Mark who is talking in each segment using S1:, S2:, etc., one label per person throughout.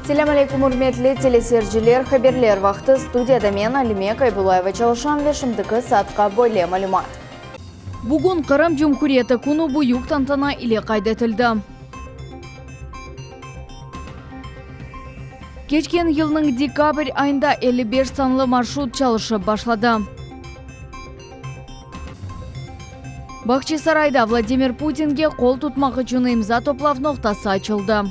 S1: Selâm aleyküm, ürmetli teleseyirciler! Haberler vaqtı, studiyada men, Alime Kaybulayeva çalışam ve şimdiki saatqa böyle malümat. Bugün Qırım Cumhuriyeti Künü büyük tantana ile qayd etildi. Keçken yılnıñ dekabr ayında 55 sanlı marşrut çalışıp başladı. Bağçasarayda Vladimir Putinge qol tutmaq içün imza toplav noqtası açıldı.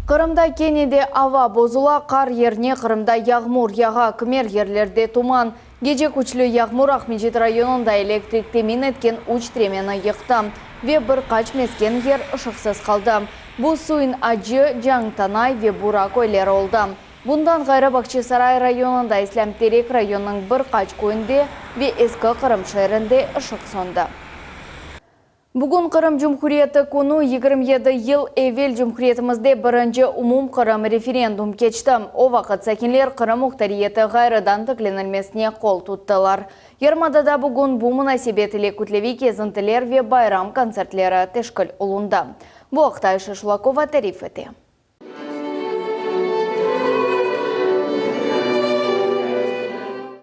S1: Qırımda kene de ava bozula, qar yerine Qırımda yağmur yağa, kimer yerlerde tuman. Gece küçlü yağmur Aqmescit rayonında elektrik temin etken üç tremeni yıqtı ve bir qaç mesken yer ışıqsız qaldı. Bu Suyun Acı, Cañtanay ve Bura köyleri oldı. Bundan ğayrı Bağçasaray rayonında, İslâm Terek rayonınıñ bir qaç köyünde ve Eski Qırım şeerinde ışıq söndi. Bugün Qırım Cumhuriyeti künü, 27 yıl evel cumhuriyetimizde birinci umumqırım referendum keçti. O vaqıt sakinler Qırım muhtariyeti ğayrıdan tiklenilmesine qol tuttılar. Yarımadada bugün bu munasebet ile kütleviy kezintiler ve bayram kontsertleri teşkil olundı. Bu aqta Ayşe Şulakova tarif ete.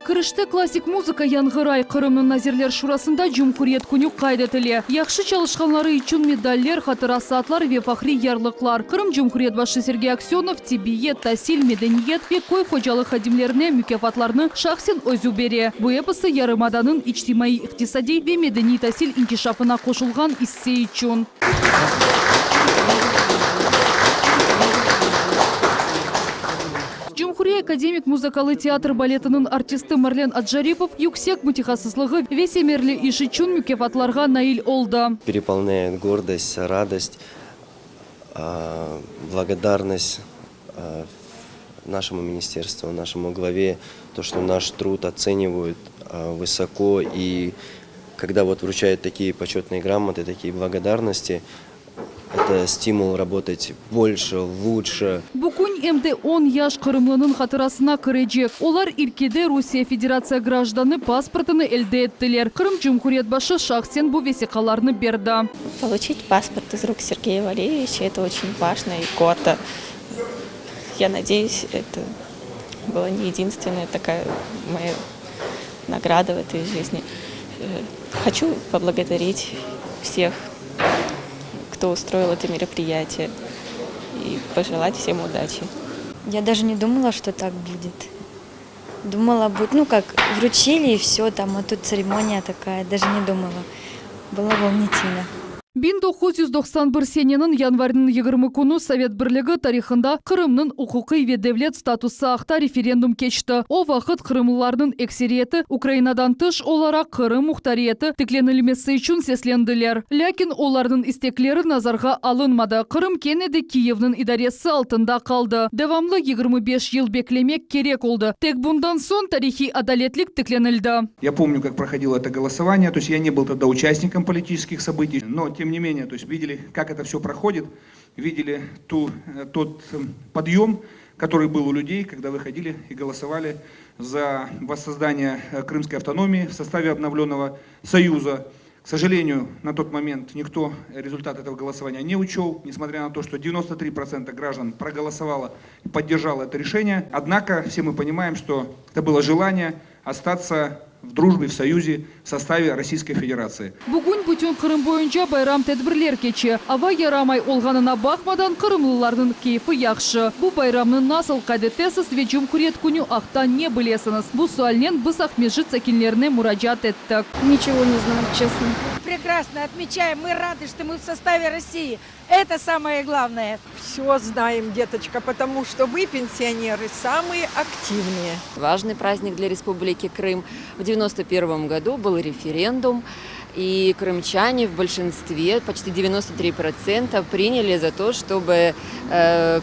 S2: Kirişte klassik muzıka yañğıray, Qırımnıñ Nazirler Şurasında Cumhuriyet künü qayd etile. Yahşı çalışqanları içün medaller, hatıra saatlar ve fahriy yarlıqlar. Qırım Cumhuriyet başı Sergey Aksönov tibbiyet, tasil, medeniyet ve köy hocalıq hadimlerine mukâfatlarnı şahsen özü bere. Bu episi yarımadanıñ içtimaiy-iqtisadiy ve medeniy-tasil inkişafına qoşulğan isse içün. Cumhuriye akademik muzıkalı teatr baletiniñ artisti Marlen Acaripov yüksek mütehassıslığı ve semerli iş içün mukâfatlarğa nail oldı.
S3: Переполняет гордость, радость, благодарность нашему министерству, нашему главе, то, что наш труд оценивают высоко и когда вот вручают такие почетные грамоты, такие благодарности, это стимул работать больше, лучше.
S2: Bu kün em de on yaş qırımlınıñ hatırasına kirecek. Olar ilkide Rusiye Federatsiya grajdanı pasportını elde ettiler. Qırım Cumhuriyet başı şahsen bu vesiqalarnı berdi.
S4: Получить паспорт из рук Сергея Валерьевича, это очень важно и гордо. Я надеюсь, это была не единственная такая моя награда в этой жизни. Хочу поблагодарить всех, кто устроил это мероприятие, и пожелать всем удачи.
S5: Я даже не думала, что так будет. Думала, будет, ну как, вручили и все, там, а тут церемония такая, даже не думала. Было волнительно.
S2: 1991 seneniñ yanvariniñ 20 künü Sovet Birligi tarihında Qırımnıñ uquqiy ve devlet statusı aqta referendum keçti. O vaqıt qırımlılarnıñ ekseriyeti Ukrainadan tış olaraq Qırım muhtariyeti tiklenilmesi içün seslendiler. Lâkin olarnıñ istekleri nazarğa alınmadı. Qırım kene de Kiyevniñ idaresi altında qaldı. Devamlı 25 yıl beklemek kerek oldı. Tek bundan soñ tarihiy adaletlik tiklenildi.
S6: Я помню, как проходило это голосование, то есть я не был тогда участником политических событий, но тем не менее, то есть видели, как это все проходит, видели ту, тот подъем, который был у людей, когда выходили и голосовали за воссоздание крымской автономии в составе обновленного Союза. К сожалению, на тот момент никто результат этого голосования не учел, несмотря на то, что 93% граждан проголосовало и поддержало это решение. Однако все мы понимаем, что это было желание остаться в дружбе, в союзе, в составе Российской Федерации.
S2: Bugün bütün Qırım boyunca bayram tedbirler keçe. Ava yaramay olğanına baqmadan qırımlılarnıñ keyfi yahşı. Bu bayramnı nasıl qayd etesiz ve Cumhuriyet künü aqta ne bilesiñiz? Bu sualnen biz Aqmescit sakinlerine muracaat ettik.
S7: Ничего не знаю, честно.
S8: Прекрасно отмечаем. Мы рады, что мы в составе России. Это самое главное.
S9: Все знаем, деточка, потому что мы, пенсионеры, самые активные.
S10: Важный праздник для Республики Крым. В 1991 году был референдум, и крымчане в большинстве, почти 93%, приняли за то, чтобы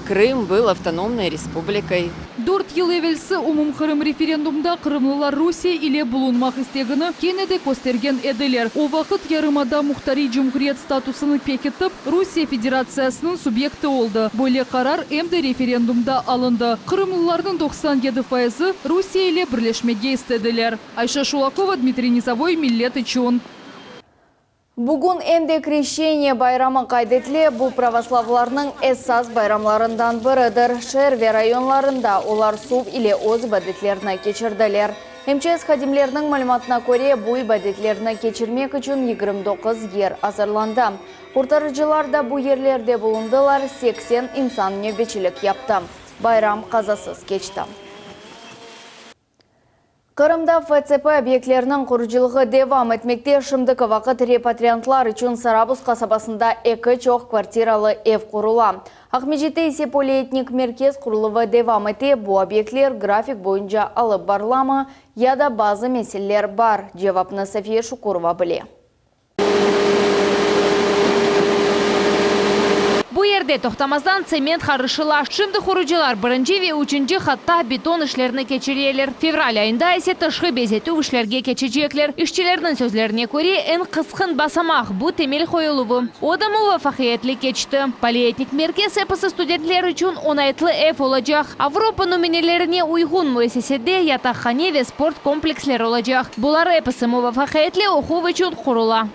S10: Крым был автономной республикой.
S2: Dört yıl evelsi umumqırım referendumda qırımlılar Rusiye ile bulunmaq istegini kene de köstergen ediler. O vaqıt yarımada muhtariy cumhuriyet statusını pekitip, Rusiye Federatsiyasınıñ subyekti oldı. Böyle qarar em de referendumda alındı. Qırımlılarnıñ 97 fayızı Rusiye ile birleşmege istediler. Ayşe Şulakova, Dmitriy Nizovoy, Millet içün.
S1: Bugün em de Kreşçeniye bayramı qayd etile, bu pravoslavlarnıñ esas bayramlarından biridir. Şeer ve rayonlarında olar suv ile öz ibadetlerini keçirdiler. MÇS hadimleriniñ malümatına köre, bu ibadetlerni keçirmek içün 29 yer azırlandı. Qurtarıcılar da bu yerlerde bulundılar, 80 insan nevbeçilik yaptı. Bayram qazasız keçti. Qırımda FCP obyektleriniñ qurucılığı devam etmekte. Şimdiki vaqıt repatriantlar içün Sarabuz qasabasında eki çoq kvartiralı ev qurula. Aqmescitte ise polietnik merkez quruluvı devam ete. Bu obyektler grafik boyunca alıp barılamı ya da bazı meseleler bar? Cevapnı Safiye Şukurova bile.
S7: Bu yerde toqtamazdan tsement qarışıla. Şimdi qurucılar birinci ve üçünci qatta beton işlerini keçireler. Fevral ayında ise tışqı bezetüv işlerge keçecekler. İşçilerniñ sözlerine köre, eñ qısqın basamaq, bu temel qoyuluvı. O da muvafaqiyetli keçti. Polietnik merkez episi studentler içün oñaytlı ev olacaq. Avropa nümünelerine uyğun müessisede yataqhane ve sport kompleksleri olacaq. Bular episi muvafaqiyetli oquv içün qurula.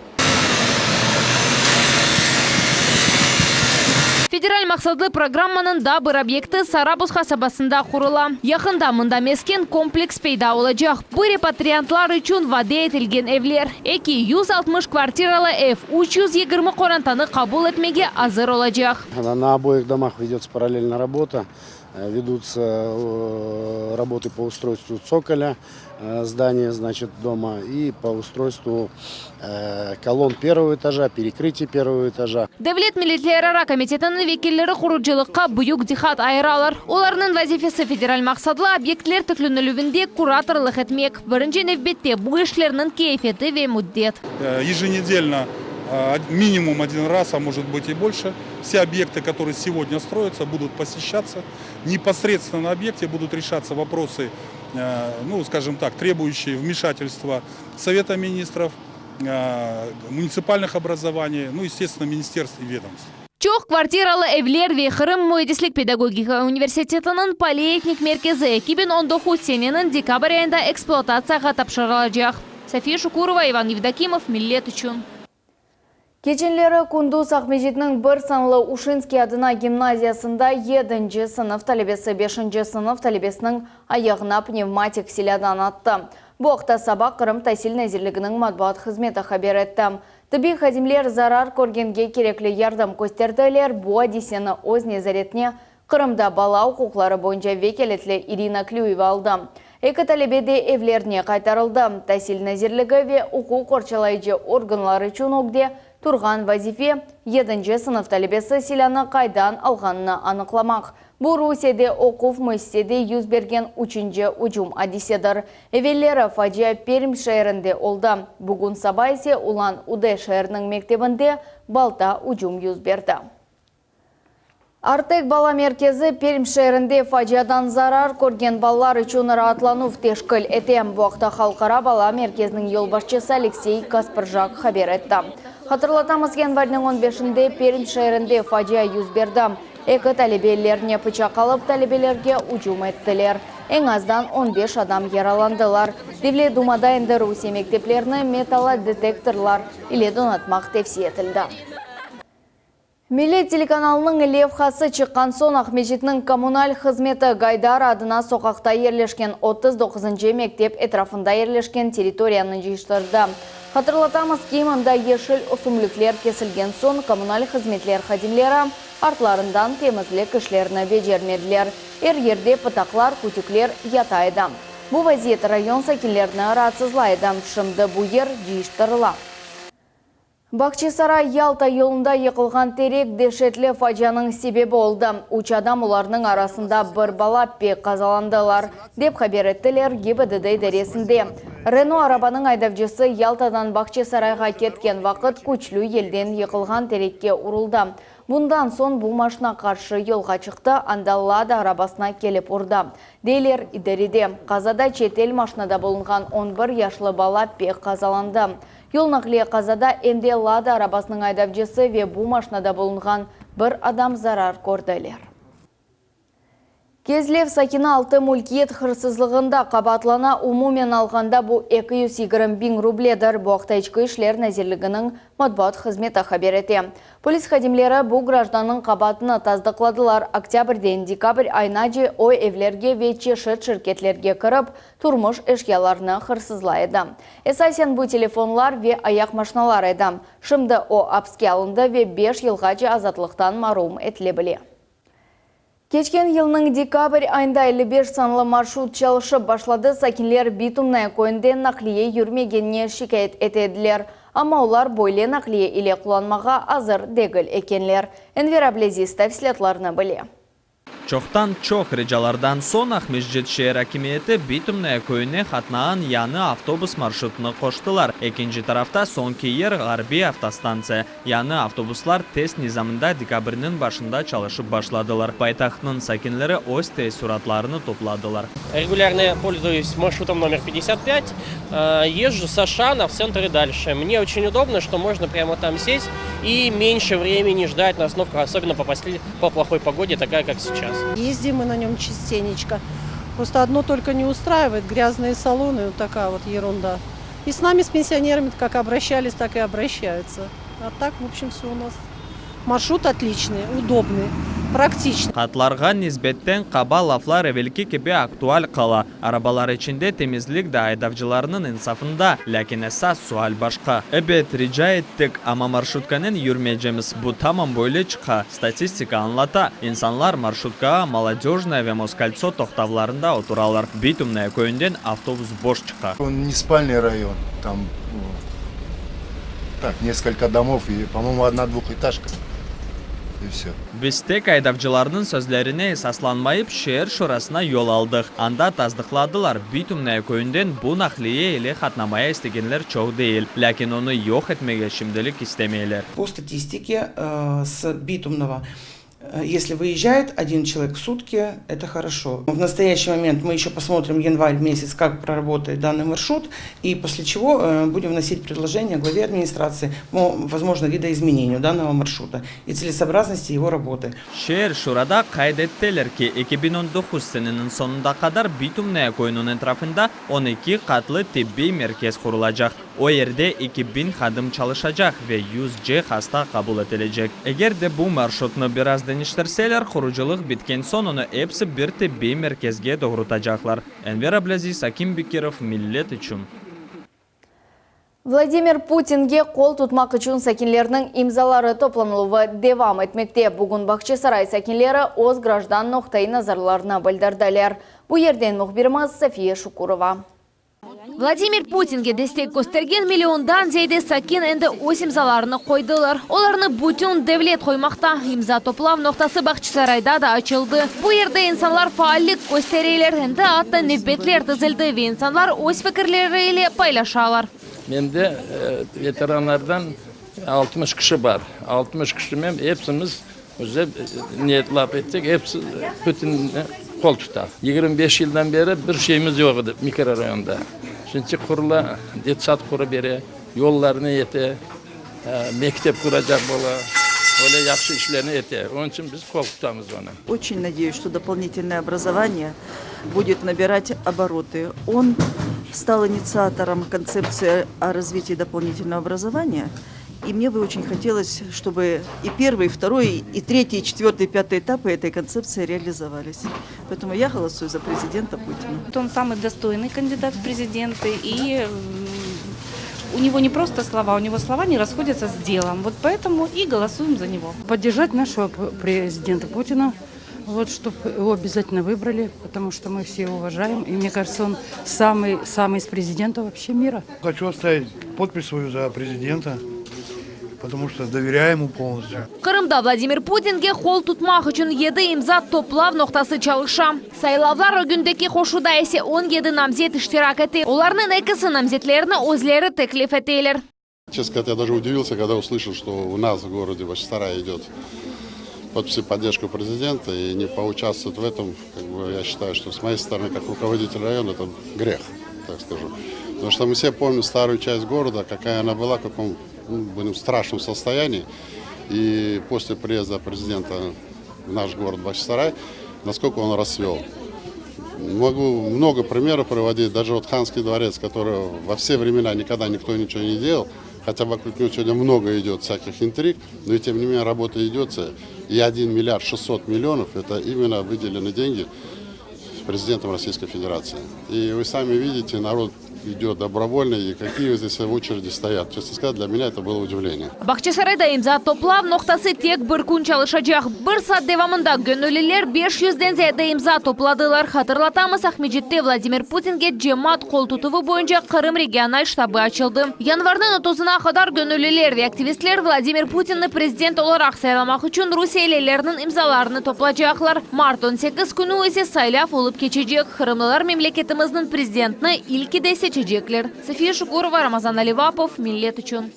S7: Federal maqsatlı programmanıñ daa bir obyekti Sarabuz qasabasında qurula. Yaqında mında mesken kompleks peyda olacaq. Bu repatriantlar içün vade etilgen evler. 260 kvartiralı ev 320 qorantanı qabul etmege azır olacaq.
S11: На обоих домах ведется параллельно работа. Ведутся работы по устройству цоколя здания, значит, дома и по устройству колонн первого этажа, перекрытий первого этажа.
S7: Devlet milletlerara komitetiniñ vekilleri qurucılıqqa büyük diqqat ayıralar. Olarnıñ vazifesi federal maqsatlı obyektler tiklenilüvinde kuratorlıq etmek. Birinci nevbette bu işlerniñ keyfiyeti ve müddet.
S12: Еженедельно минимум один раз, а может быть и больше, все объекты, которые сегодня строятся, будут посещаться. Непосредственно на объекте будут решаться вопросы, ну, скажем так, требующие вмешательства Совета министров, муниципальных образований, ну, естественно, министерств и ведомств.
S7: Çoq kvartiralı evler ve Qırım müendislik pedagogika universitetiniñ polietnik merkezi 2019 seneniñ dekabr ayında ekspluatatsiyağa tapşırılacaq. Safiye Şukurova, İvan Yevdokimov, Millet içün.
S1: Keçenleri kündüz Aqmescitniñ bir sanlı Uşinskiy adına gimnaziyasında yedinci sınıf talebesi beşinci sınıf talebesiniñ ayağına pnevmatik silâdan attı. Bu aqta saba Qırım Tasil nazirliginiñ matbuat hızmeti haber etti. Tibbiy hadimler zarar körgenge kerekli yardım kösterdiler, bu adiseni öz nezaretine Qırımda bala uquqları boyunca vekâletli İrina Klüyeva aldı. Eki talebe de evlerine qaytarıldı. Tasil nazirligi ve uquq qorçalayıcı organlar içün ögde turğan vazife, yedinci sınıf talebesi silânı qaydan alğanını anıqlamaq. Bu Rusiyede oquv müessisede yüz bergen üçünci ücüm adisedir. Evelleri facia Perm şeerinde oldı. Bugün saba ise Ulan-Ude şeeriniñ mektebinde balta ücüm yüz berdi. Artek bala merkezi Perm şeerinde faciadan zarar körgen balalar içün raatlanuv teşkil ete. Bu aqta Halqara bala merkeziniñ yolbaşçısı Aleksey Kasprjak haber etti. Hatırlatamız, yanvarniñ on beşinde Perm şeerinde facia yüz berdi. Eki talebe ellerine pıçaq alıp, talebelerge ücüm ettiler. Eñ azdan on beş adam yaralandılar. Devlet Dumada endi Rusiye mekteplerini metalodetektorlar ile donatmaq tevsiye etildi. Millet telekanalınıñ levhası çıqqan soñ Aqmescitniñ kommunal hızmeti Gaydar adına soqaqta yerleşken 39-ncı mektep etrafında yerleşken territoriyanı cıyıştırdı. Hatırlatamız ki, mında yeşil ösümlikler kesilgen soñ kommunal hızmetler hadimleri artlarından temizlik işlerini becermediler. Er yerde pıtaqlar, kütükler yata edi. Bu vaziyet rayon sakinlerini raatsızlay edi. Şimdi bu yer cıyıştırıla. Bağçasaray-Yalta yolunda yıqılğan terek deşetli facianıñ sebebi oldı. Üç adam, olarnıñ arasında bir bala, pek qazalandılar, dep haber ettiler GİBDD idaresinde. Reno arabanıñ aydavcısı Yaltadan Bağçasarayğa ketken vaqıt küçlü yelden yıqılğan terekke uruldı. Bundan soñ bu maşina qarşı yolğa çıqtı, anda Lada arabasına kelip urdı, deyler idarede. Qazada çetel maşinada bulunğan on bir yaşlı bala pek qazalandı. Yol naqliye qazada em de Lada arabasınıñ aydavcısı ve bu maşinada bulunğan bir adam zarar kördiler. Kezlev sakini altı mülkiyet hırsızlığında qabaatlana, umumen alğanda bu 220 biñ rubledir. Bu aqta İçki işler nazirliginiñ matbuat hızmeti haber ete. Polis hadimleri bu grajdannıñ qabaatını tasdıqladılar, oktâbrden dekabr ayınace o evlerge ve çeşit şirketlerge kirip, turmuş eşyalarını hırsızlay edi. Esasen bu telefonlar ve ayaqmaşinalar edi. Şimdi o apske alındı ve beş yılğace azatlıqtan marum etile bile. Keçken yılnıñ dekabr ayında 55 sanlı marşrut çalışıp başladı, sakinler Bitumnaya köyünde naqliye yürmegenine şikâyet ete ediler. Amma olar böyle naqliye ile qullanmağa azır degil ekenler. Enver Ablâziz tafsilâtlarnı bile.
S13: Çoqtan-çoq ricalardan soñ Aqmescit şeer akimiyeti Bitumnaya köyüne qatnağan yañı avtobus marşrutını qoştılar. Ekinci tarafta soñki yer Ğarbiy avtostantsiya. Yañı avtobuslar test nizamında dekabrniñ başında çalışıp başladılar. Paytahtnıñ sakinleri öz teessuratlarını topladılar.
S14: Регулярно пользуюсь маршрутом номер 55. Езжу с Ашана в центр и дальше. Мне очень удобно, что можно прямо там сесть и меньше времени ждать на остановках, особенно по, после... по плохой погоде, такая как сейчас.
S15: Ездим мы на нем частенечко. Просто одно только не устраивает, грязные салоны, вот такая вот ерунда. И с нами, с пенсионерами, как обращались, так и обращаются. А так, в общем, все у нас. Маршрут отличный, удобный, практичный.
S13: Qartlarğa nisbeten qaba laflar evelki kibi aktual qala. Arabalar içinde temizlik de aydavcılarnıñ insafında. Lâkin esas sual başqa. Ebet, rica ettik, amma marşrutkanen yürmeycemiz. Bu tamam böyle çıqa. Statistika añlata. İnsanlar marşrutkağa Molodejnaya ve Moskoltso toqtavlarında oturalar. Bitumnaya köyünden avtobus boş çıqa.
S16: Он не спальный район, там ну, так, несколько домов и, по-моему, одна двухэтажка. И все.
S13: Biz tek aydavcılarnıñ sözlerine esaslanmayıp, şeer şurasına yol aldıq. Anda tasdıqladılar, Bitumnaya köyünden bu naqliye ile qatnamaya istegenler çoq değil. Lâkin onı yoq etmege şimdilik istemeyler.
S17: По статистике, с Битумного, если выезжает один человек в сутки, это хорошо. В настоящий момент мы еще посмотрим январь месяц, как проработает данный маршрут, и после чего будем вносить предложение главе администрации по, возможно, видоизменению данного маршрута и целесообразности его работы.
S13: Şeer şurada qayd ettiler ki, 2019 seneniñ soñuna qadar Bitumnaya köyüniñ etrafında 12 qatlı tibbiy merkez qurulacaq. O yerde 2000 hadim çalışacaq ve 100 hasta qabul etilecek. Eger de bu marşrutnı biraz deñiştirseler, qurucılıq bitken soñ onı episi bir tibbiy merkezge doğrultacaqlar. Enver Ablâziz, Akim Bekirov, Millet içün.
S1: Vladimir Putinge qol tutmaq içün sakinlerniñ imzaları toplanıluvı devam etmekte. Bugün Bağçasaray sakinleri öz grajdan noqtai nazarlarını bildirdiler. Bu yerden mühbirimiz Safiye Şukurova.
S7: Vladimir Putinge destek köstergen milliondan ziyade sakin endi öz imzalarını qoydılar. Olarnı bütün devlet qoymaqta. İmza toplav noqtası Bağçasarayda da açıldı. Bu yerde insanlar faallik köstereler. Endi atta nevbetler tizildi ve insanlar öz fikirleri ile paylaşalar.
S18: Mende veteranlardan 60 kişi bar. 60 kişi epimiz Bize niyetlap ettik, episi Putinge qol tutar. 25 yıldan beri bir şeyimiz yoq edi mikrorayonda. Şimdi qurula, detsad qurıp bere, yollarnı ete, mektep quracaq bola, öyle yahşı işlerni ete. Onıñ içün biz qol tutamız oña.
S19: Очень надеюсь, что дополнительное образование будет набирать обороты. Он стал инициатором концепции о развитии дополнительного образования. И мне бы очень хотелось, чтобы и первый, и второй, и третий, и четвертый, и пятый этапы этой концепции реализовались. Поэтому я голосую за президента Путина.
S20: Он самый достойный кандидат в президенты, и у него не просто слова, у него слова не расходятся с делом. Вот поэтому и голосуем за него.
S21: Поддержать нашего президента Путина, вот, чтобы его обязательно выбрали, потому что мы все его уважаем. И мне кажется, он самый, самый из президентов вообще мира.
S22: Хочу оставить подпись свою за президента, потому что доверяю ему полностью.
S7: Qırımda Vladimir Putinge qol tutmaq içün 7 imza toplav noqtası çalışa. Saylavlar ögündeki qoşuda ise 17 namzet iştirak ete. Olarnıñ ekisi namzetlerini özleri teklif eteler.
S23: Честно сказать, я даже удивился, когда услышал, что у нас в городе Бахчисарае идет подписи в поддержку президента, и не поучаствовать в этом, как бы, я считаю, что с моей стороны, как руководитель района, это грех, так скажу. Потому что мы все помним старую часть города, какая она была, в каком ну, будем, страшном состоянии. И после приезда президента в наш город Бахчисарай. Насколько он расцвел. Могу много примеров приводить. Даже вот Ханский дворец, который во все времена никогда никто ничего не делал, хотя вокруг него сегодня много идет всяких интриг, но и тем не менее работа идется. И 1 миллиард 600 миллионов – это именно выделены деньги президентом Российской Федерации. И вы сами видите, народ идет добровольно, и какие здесь в очереди стоят. Честно сказать, для меня это было удивление.
S7: Bağçasarayda imza toplav noqtası tek bir kün çalışacaq. Bir saat devamında göñülliler 500-den ziyade imza topladılar. Hatırlatamız, Aqmescitte Vladimir Putinge cemaat qol tutuvı boyunca Qırım regional ştabı açıldı. Yanvarniñ otuzına qadar göñülliler ve aktivistler Vladimir Putinni prezident olaraq saylamaq içün rusiyelilerniñ imzalarını toplacaqlar. Mart 18 künü ise saylav olıp keçecek. Qırımlılar memleketimizniñ prezidentini ilkide seçecekler. Safiye Şukurova, Ramazan Alivapov, Millet içün.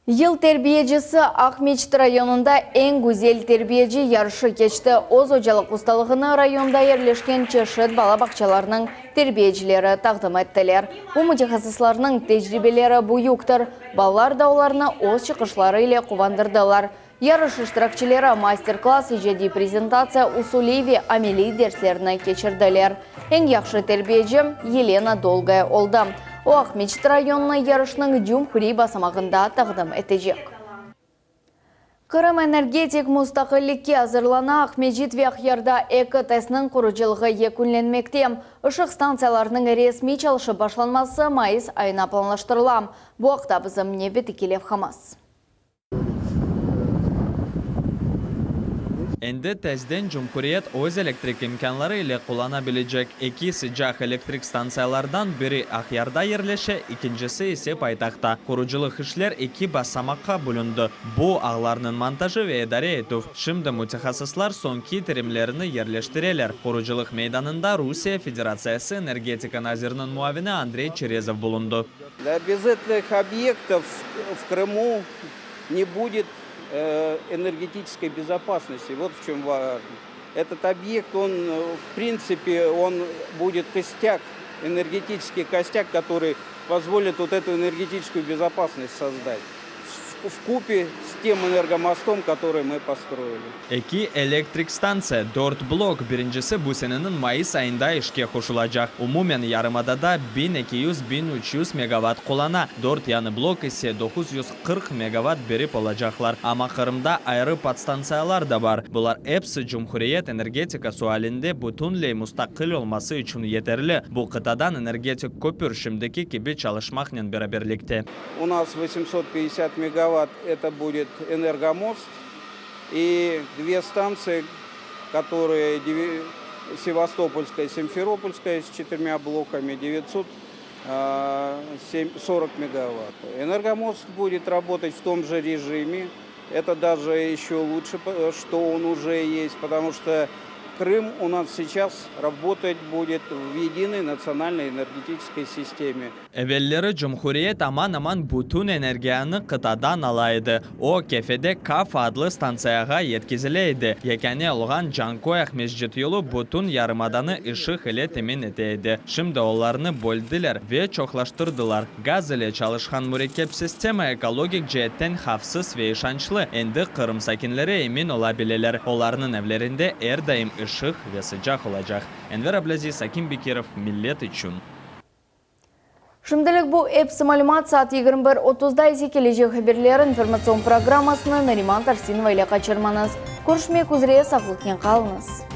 S1: Yıl terbiyecisi Aqmeçit rayonında eñ güzel terbiyeci yarışı keçti. Öz ocalıq ustalığını rayonda yerleşken çeşit bala bağçalarınıñ terbiyecileri taqdim ettiler. Bu mütehassıslarnıñ tecribeleri büyüktir. Balalar da olarnı öz çıqışları ile quvandırdılar. Yarış iştirakçileri master-klass, icadiy prezentatsiya, usuliy ve ameliy derslerni keçirdiler. Eñ yahşı terbiyeci Yelena Dolgaya oldı. O, Aqmeçit rayonını yarışnıñ cumhuriy basamağında taqdim etecek. Qırım energetik mustaqillikke azırlana, Aqmescit ve Aqyarda eki TESniñ qurucılığı yekünlenmekte. Işıq stantsiyalarınıñ resmiy çalışıp başlanması mayıs ayına planlaştırıla. Bu aqta bizim nevbetteki levhamız.
S13: Endi tezden cumhuriyet öz elektrik imkânları ile qullana bilecek eki sıcaq elektrik stantsiyalardan biri Aqyarda yerleşe, ikincisi ise paytahtta. Qurucılıq işler eki basamaqqa bölündi. Bu, ağlarnıñ montajı ve idare etüv. Şimdi mütehassıslar soñki terimlerini yerleştireler. Qurucılıq meydanında Rusiye Federatsiyası energetika naziriniñ muavini Andrey Çerezov bulundı.
S3: Без этих объектов в Крыму не будет энергетической безопасности. Вот в чем важно. Этот объект, он, в принципе, он будет костяк, энергетический костяк, который позволит вот эту энергетическую безопасность создать вкупе с тем энергомостом, который мы построили.
S13: Eki elektrik stantsiya, dört blok, birincisi bu seneniñ mayıs ayında işke qoşulacaq. Umumen yarımadada 1200, 1300 megavatt qullana, dört yañı blok ise 940 megavatt berip olacaqlar. Amma Qırımda ayrı podstantsiyalar da bar. Bular episi cumhuriyet energetika sualinde bütünley mustaqil olması içün yeterli. Bu qıtadan energetik köpür şimdiki kibi çalışmaqnen beraberlikte.
S3: У нас 850 мегаватт это будет энергомост и две станции, которые Севастопольская и Симферопольская с четырьмя блоками 940 мегаватт. Энергомост будет работать в том же режиме. Это даже еще лучше, что он уже есть, потому что Крым у нас сейчас работать будет в единой национальной энергетической системе.
S13: Evelleri cumhuriyet aman-aman bütün energiyanı qıtadan ala edi. O, Kefede Kafa adlı stantsiyağa yetkizile edi. Yekâne olğan Canköy-Aqmescit yolu bütün yarımadanı ışıq ile temin ete edi. Şimdi olarnı böldiler ve çoqlaştırdılar. Gaz ile çalışqan mürekkep sistema ekologik ceetten havfsız ve işançlı. Endi Qırım sakinleri emin ola bileler, olarnıñ evlerinde er daim ışıq ve sıcaq olacaq. Enver Ablâziz, Akim Bekirov, Millet içün.
S1: Şimdilik bu episi malümat saat 21.30-da ise kelecek haberler informatsion programmasını Nariman Tarsinova ile qaçırmañız. Körüşmek üzre sağlıqnen qalıñız.